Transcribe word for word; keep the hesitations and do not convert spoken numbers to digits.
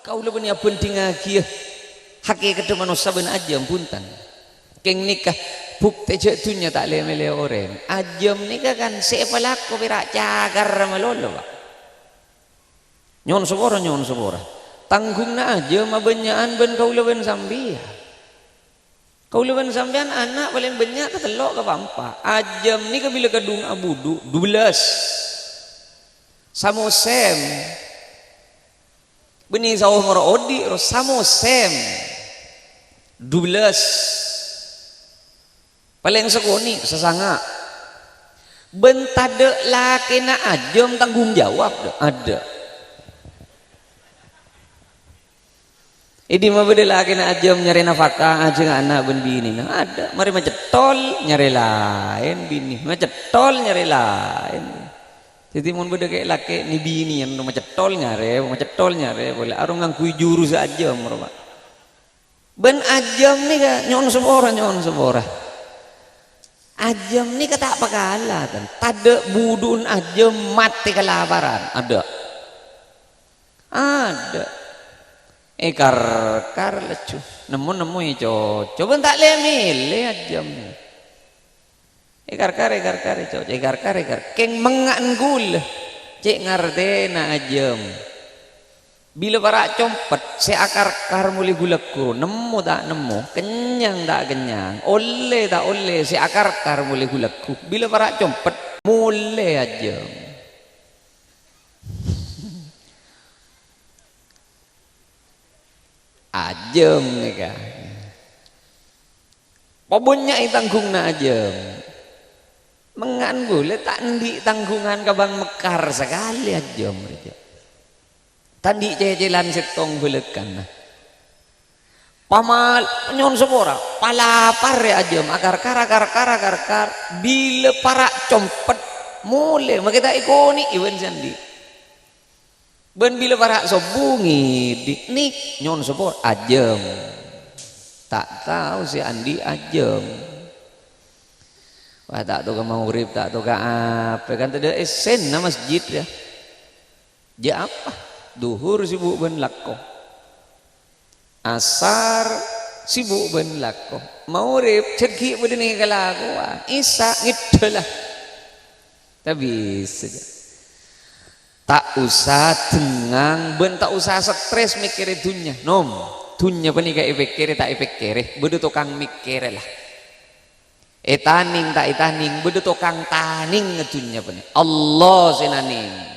Kaulâ bânnè abhândhingngaghiyâ hakèkaddhâ manossa bân ajâm, bhunten. Kèng nèka bhuktè jhâ' dhunnya ta' lè-mèlè orèng. Ajâm nèka kan sè èpalako pèra' cakarra malolo, Pa'. Nyo'on sapora, nyo'on sapora. Tangghungnga ajâm abânnya'an bân kaulâ bân sampèyan. Kaulâ bân sampèyan ana' palèng bânnya' katello' kapa empa'. Ajâm nèka bilâ kadhung abudhu, dubellâs. Samosèm. Bânnè saos moro odi' ro samosèm. Dubellâs. Palèng sakonè', sasanga'. Bân tadâ' lakèna ajâm tangghung jawab, dâ', adâ'. È dimma bâdâ lakèna ajâm nyarè nafaka ajhângnga ana' bân binèna? Adâ'. Marè macèttol nyarè laèn binè, macèttol nyarè laèn. Dhâddhi mon bâdâ kè-, lakè' nè binèyan macèttol nyarè, macèttol nyarè, polè aro ngangghuy jurus ajâm, ro, Pa'. Bân ajâm nèka nyo'on sapora, nyo'on sapora. Ajâm nèka ta' pakala, ten. Tadâ' budhu'na ajâm matè kalaparan, adâ'. Adâ'. Èkar-kar lajhu. Nemmo-nemmo ècoco. Bân ta' lè-mèlè ajâm. Èkar-kar, èkar-kar, ècoco. Èkar-kar, èkar. Kèng mengnga'an ghulâ. Cè' ngartèna ajâm. Bilâ para' compet, sè akar-kar molè ghulâ ghu. Nemmo ta' nemmo. Kennyang ta' kennyang. Ollè ta' ollè, sè akar-kar molè ghulâ ghu. Bilâ para' compet, molè ajâm. Ajâm nèka. Pabânnya'è tangghungnga ajâm. Mengnga'an ghulâ ta' andi' tangghungan kabâng mekkar sakalè ajâm rèya. Ta' andi' cècèlan sèttong bâlâkana. Pamal-, nyo'on sapora, palapar rè ajâm, akar-kar, akar-kar, akar-kar, bilâ para' compet, molè, makè ta' èkonè'è bân sè andi'. Bân bilâ para' sobbhu ngèdhing, nè', nyo'on sapora, ajâm. Ta' tao sè andi' ajâm. Wah, ta' toka' maghrib, ta' toka' apa, kan tadâ' essèna masjid, yâ. Jâ' apa? Dhuhur sibuk bân lako. Asar sibuk bân lako. Maghrib jâggi' bâdâ nèka kalakowan. Isya ngèddhâlâ. Ta' bisa, jâ. Ta' osa dengngang bân ta' osa stres mèkkèrè dhunnya. Nom, dhunnya panèka èpèkkèrè ta' èpèkkèrè, bâdâ tokang mèkkèrè la. Ètanèng ta' ètanèng, bâdâ tokang tanèngnga dhunnya panèka. Allah sè nanèng.